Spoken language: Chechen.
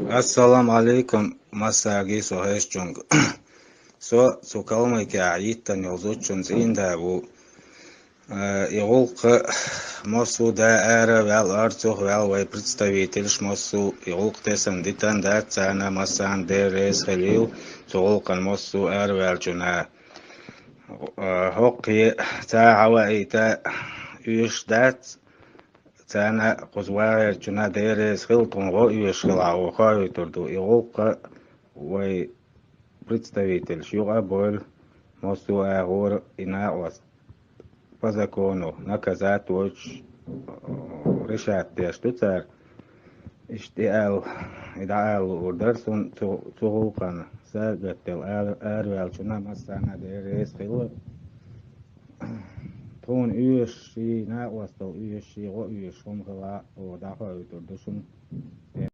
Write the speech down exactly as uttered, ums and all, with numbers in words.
Ассаламу алейкум, массаги со хешчунг. Со цу Калмыкия йиттан йолзучун цӀинда ву. Э, И гӀулкъа массу да ара вал, арцух вал вай представительш массу, и гӀулкъ тесан дитан дац цана массан деррес хилил, цу гӀулкъан массу ара валчуна. Э, хӀокхе ца хьава ита уьш дац, цана кхуз вагӀерчуна деррес хил тхун гӀо уьш хила гӀо хоуьйтур ду. И гӀулкъа вай представительш юкъа а бойла, массу а гӀора и накъост по закону наказать войтуш, э, решать деш ду цара. Иштта и аьлла, и дӀаала луур дара сун цу, цу гӀулкхана сагатдел ара, араваьлчуна массана деррес хила. Тхуна уьш ший накъостал уьш ший гӀо уьш хӀума хила, о, дӀахоуьйтур ду шуна.